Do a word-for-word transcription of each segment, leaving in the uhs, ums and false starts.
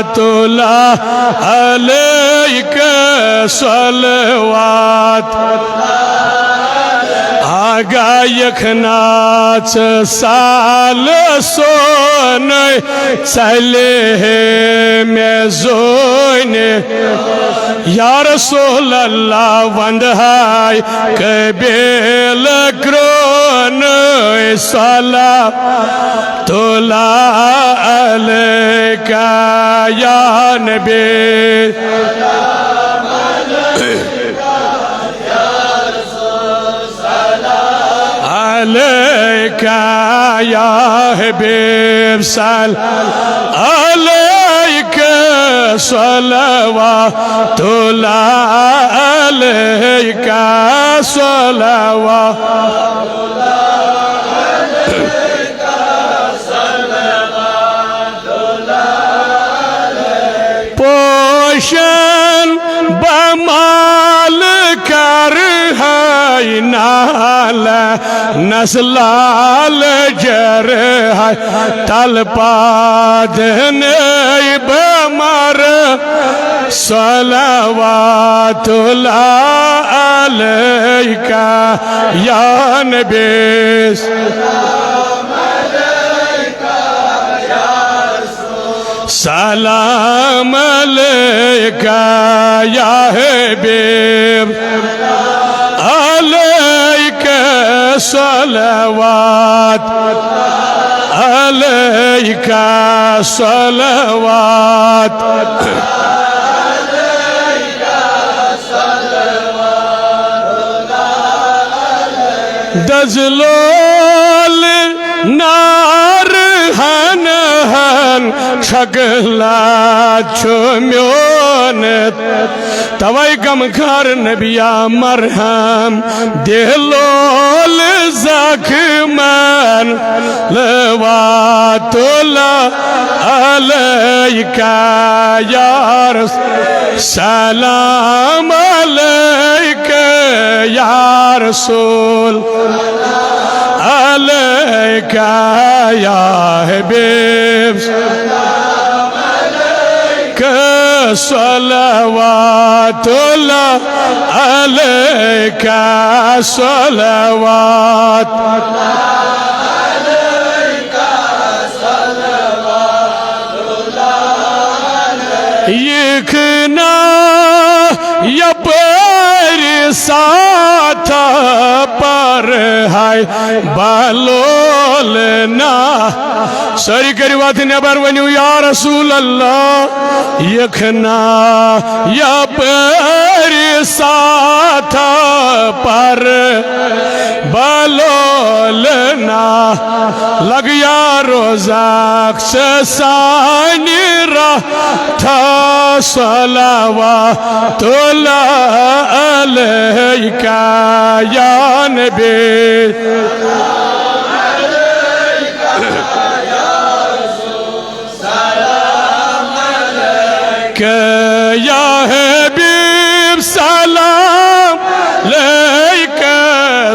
صلوات اللہ علیک صلوات۔ آگاہ یکھنا ژٕ سال سونُے ژلہِ ہے مےٚ زوٗنہِ۔ یا رسول اللہ، وندہاے قبیلہٕ کرونُے صلوات اللہ علیک یا نبی۔ علیک یا حبیب صل علیک صلوات اللہ علیک صلوات۔ پوشن بمال کر ہے نال نس لال جر ہے تل پاد نئی بمر صلوات اللہ علیک یا نبی۔ سلام علیک یا حبیب، علیک صلوات، علیک صلوات۔ دزلول نار ہن ہن چھکلا چھُ میون۔ توے غمخار نبیا مرہم دلول زخمن لوات اللہ علیک یا رسول۔ سلام علیک یا رسول، علیک یا حبیب، صلوات اللہ علیک، صلوات۔ یکھنا یپٲرۍ ساتھ پر ہے بلولنا۔ سٲری کٔرِو اَتھ نٮ۪بر، ؤنِو یا رسول اللہ۔ یکھنا یپٲرۍ ساتھ پر بلولنا، لگیا روزاک ژٕ سانہِ راتھا۔ صلوات اللہ علیک یا نبی۔ کہ یا حبیب سلام علیک،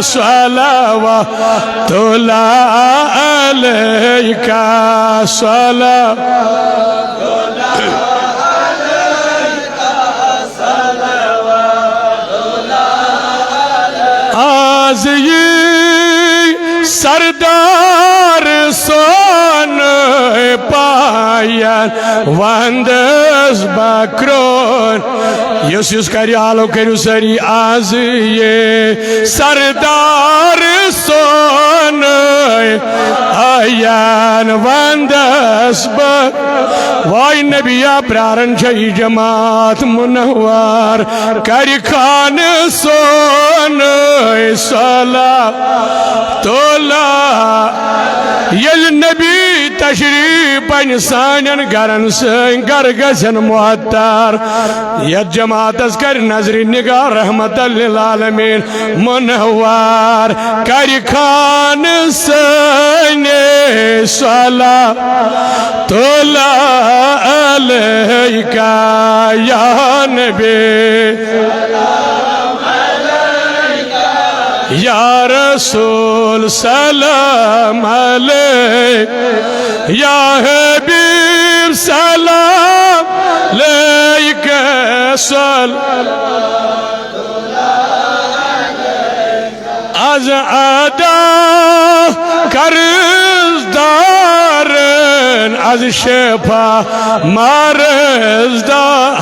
صلوات اللہ علیک، صلوات۔ آز یی سردار سون پاین وندس بکرون۔ یُس یُس کرِ آلو، کٔرِو سٲری آز یی سردار سون آین وندس بہ۔ واے نبیا پرارن چھے جماعت منور۔ کرِ خان سون صلوات اللہ۔ ییٚلہِ نبی تشریف انہِ سانٮ۪ن گرن، سٲنۍ گرٕ گژھن معطر۔ یتھ جماعتس کرِ نظرِ نگاہ رحمت للعالمین منور۔ کرِ خان سٲنۍ صلوات اللہ علیک یا نبی۔ یا رسول سلام علیک، یا حبیب سلام صل از ادا قرض دارن، از شفا مرض دار۔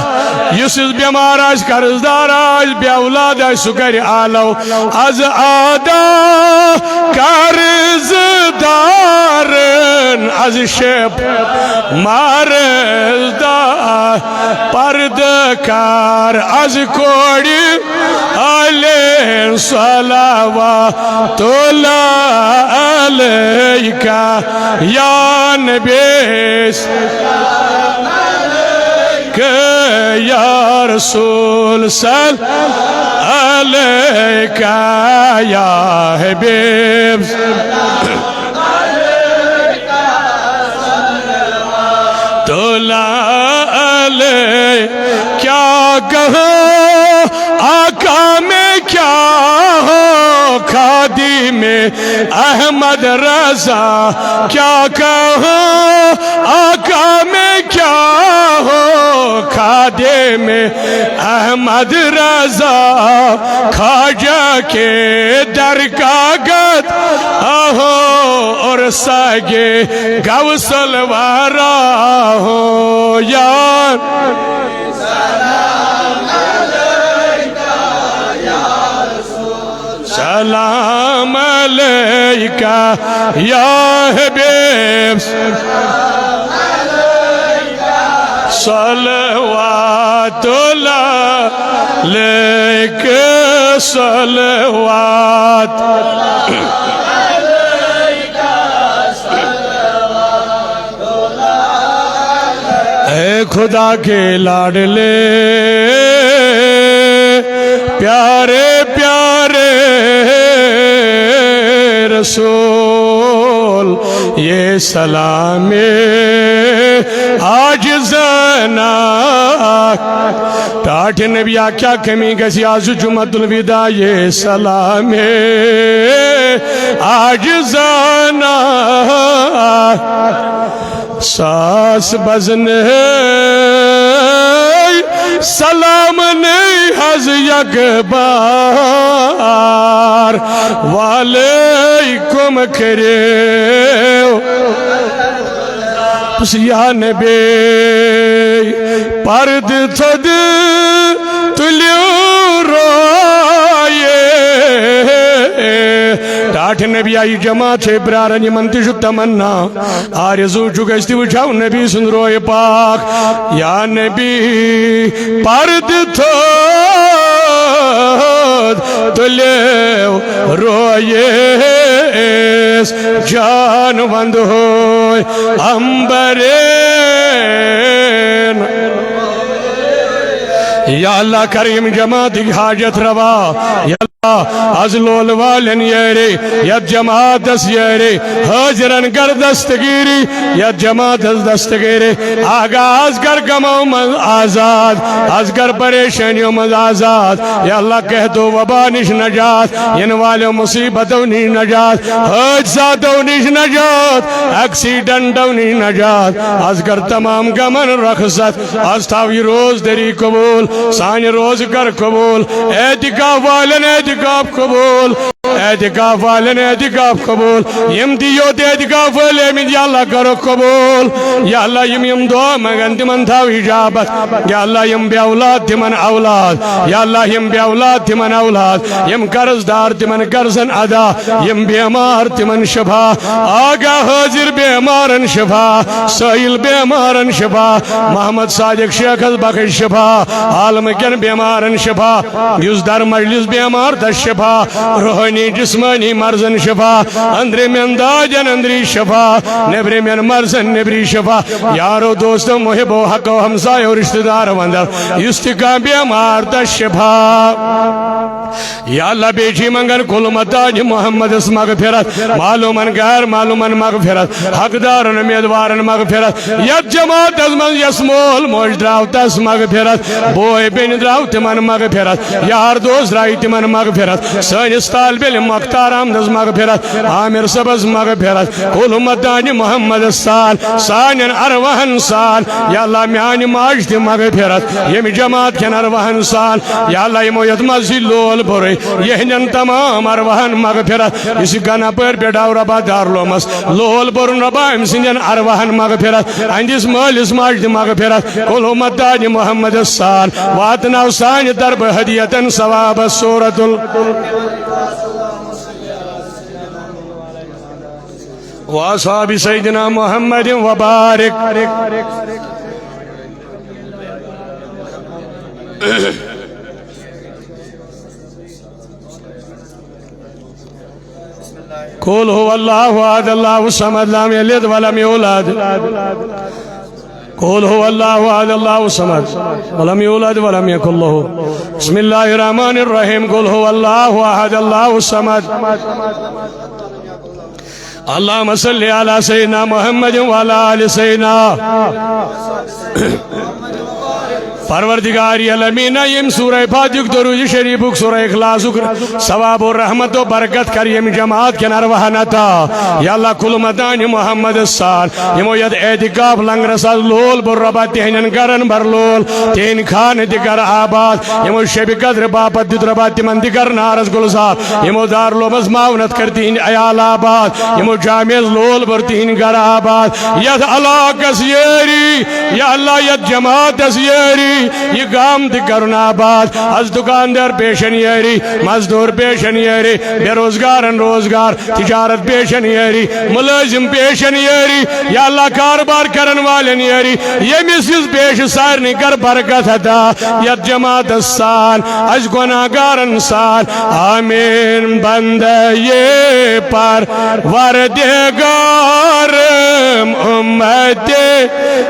یُس یُس بیمار آسہِ، قرض دار آسہِ، بے اولاد آسہِ، سُہ کرِ آلو۔ از ادا قرض دارن، از شفا مرض دار۔ پردٕ کار از کورِ علی صلوات اللہ علیک یا نبی، یا رسول صلی علیک یا حبیب۔ تولا علی، کیا کہوں آقا میں، کیا ہو خادم احمد رضا، کیا کہوں آقا میں، کیا ہو خادم احمد رضا۔ خواجہ کے در کا گد آہو اور ساگے غوث الورا ہو یار۔ سلام علیک یا حبیب، صلوات اللہ علیک، صلوات۔ اے خدا کے لاڈلے، پیارے پیارے رسول، یہ سلام عاجزانہ۔ ٹاٹھ نبیا، کیا کمی گژھِ آز جمعۃ الوداع، یہ سلام عاجزانہ۔ ساس بزن سلام نئی حض یک بار وعلیکم کریو۔ بس یا نبی پرد تھد تلیو رویے۔ ٹاٹھ نبی آئی جماعت چھے برارن یمن تہِ چھُ تمنا۔ آرزو چھُ گژھِ تہِ وٕچھو نبی سُنٛد رویہِ پاک۔ یا نبی پردٕ تھوٚد تُلیو رویس جان وند ہوے امبرین۔ یا اللہ کر یِم جماعتٕکۍ حاجت روا۔ یا از لول والن یری، یت جماعتس یری، حاضرن کر دستگیری، یت جماعتس دستگیری۔ آغا از کر غمو منز آزاد، از کر پریشانیو منز آزاد۔ یا اللہ کہہ دو وبا نش نجات، ین والیو مصیبتو نش نجات، حادثاتو نش نجات، ایکسیڈنٹو نش نجات۔ از کر تمام غمن رخصت۔ از تھاو یہ روزدری قبول، سانہِ روزٕ کر قبول، اعتکاف والن اعتکاف قبول، اعتکاف والن اعتکاف قبول، یم تہِ یوت اعتکاف وٲلۍ آمٕتۍ، یا اللہ کرو قبول۔ یا اللہ، یم یم دعا منگن تمن تھاو اجابت۔ یا اللہ، یم بے اولاد تمن اولاد۔ یا اللہ، یم بے اولاد تمن اولاد۔ یم قرض دار تمن قرضن ادا۔ یم بیمار تمن شفا۔ آغا حاضر بیمارن شفا۔ سائل بیمارن شفا۔ محمد صادق شیخس بخش شفا، عالم کٮ۪ن بیمارن شفا، یُس در مجلس بیمار تس شفا، روحٲنی جسمٲنی مرضن شفا، أنٛدرِمٮ۪ن دادٮ۪ن أنٛدری شفا، نیٚبرِمٮ۪ن مرضن نیٚبری شفا۔ یارو دوستو محبو حقو ہمسایو رشتہٕ دار وندو، یُس تہِ کانٛہہ بیمار تس شفا۔ یا اللہ، بیٚیہِ چھِ منگان کُل امتِ محمدس مغفرت، معلومن غیر معلومن مغفرت، حقدارن امیدوارن مغفرت، یتھ جماعتس منٛز یس مول موج درٛاو تس مغفرت، بوے بیٚنہِ درٛاو تِمن مغفرت، یار دوست درٛاے تِمن مغفرت، سٲنِس طالب علم مختار احمدس مغفرت، عامر صٲبس مغفرت، کُل امتِ محمدس سان، سانٮ۪ن ارواحن سان، یا اللہ میانہِ ماجہِ تہِ مغفرت، ییٚمہِ جماعت کٮ۪ن ارواحن سان، یا اللہ یِمو یتھ مسجد لول بوٚرُے، یِہنٛدٮ۪ن تمام ارواحن مغفرت، یُس یہِ گنہ پٲرۍ پٮ۪ٹھ آو رۄبا دارالعلومس، لول بوٚرُن رۄبا أمۍ سٕنٛدٮ۪ن ارواحن مغفرت، أہنٛدِس مٲلِس ماجہِ تہِ مغفرت، کُل امتِ محمدس سان، واتناو سانہِ طرفہٕ ہدیتن ثوابس سورت ال وأصحاب سيدنا محمد وبارك. قل هو الله أحد، الله الصمد، لم يلد ولم يولد. قل هو الله أحد، الله الصمد، ولم يولد ولم يكن له. بسم الله الرحمن الرحيم. قل هو الله أحد، الله الصمد. اللهم صل على سيدنا محمد وعلى آل سيدنا. پروردگار عالمین، یم سورہ فاتحہ درود شریفک، سورہ اخلاصک ثواب و رحمت و برکت کر یم جماعت کٮ۪ن ارواحن عطا۔ یا اللہ، کُل امتِ محمدس سان، یمو یتھ اعتکاف لنگرس از لول بوٚر رۄبا، تہنٛدٮ۪ن گرن بر لول، تہنٛدۍ خانہٕ تہِ کر آباد، یمو شب قدر باپتھ دیُت رۄبا، تمن تہِ کر نارس گلزار، یمو دارالعلومس معاونت کر تہنٛدۍ عیال آباد، یمو جامعس لول بوٚر تہنٛدۍ گر آباد، یتھ علاقس یٲری، یا اللہ، یتھ جماعتس یٲری، یہ گام تہِ کرُن آباد، از دکاندار پیشن یٲری، مزدور پیشن یٲری، بے روزگارن روزگار، تجارت پیشن یٲری، ملازم پیشن یٲری، یا اللہ، کاربار کرن والٮ۪ن یٲری، ییٚمِس یُس پیش سارنٕے کر برکت عطا، یتھ جماعتس سان، از گناہگارن سان۔ آمین۔ بندہ یہ پروردگارم، امت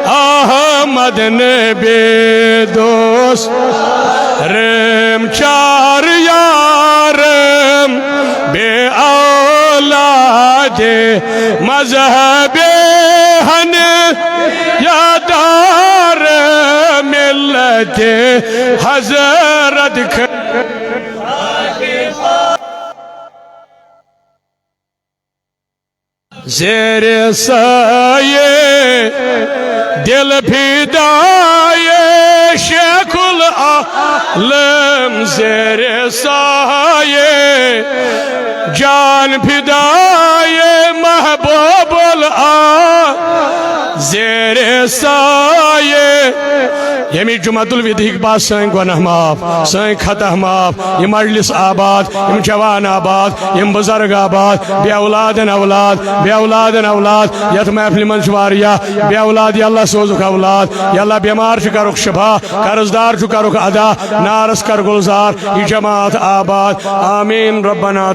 احمد نبی دوست رم چار یارم، بے اولاد مذہب ہن یادار ملت حضرت خ- زیر سایہ دل فدای شیخ العالم، زیر سایہ جان فدای محبوب العالم، زیر سایہ۔ یمی جمعۃ الوداع ہک باس سٲنۍ گۄناہ معاف، سٲنۍ خطا معاف، یہِ مجلس آباد، یِم جوان آباد، یِم بزرگ آباد، بے اولادن اولاد، بے اولادن اولاد۔ یتھ محفلہِ منٛز چھِ واریاہ بے اولاد، یا اللہ سوزُکھ اولاد، یا اللہ بیمار چھُ کرُکھ شفا، قرض دار چھُ کرُکھ ادا، نارس کر گلزار، یہِ جماعت آباد۔ آمین۔ ربنا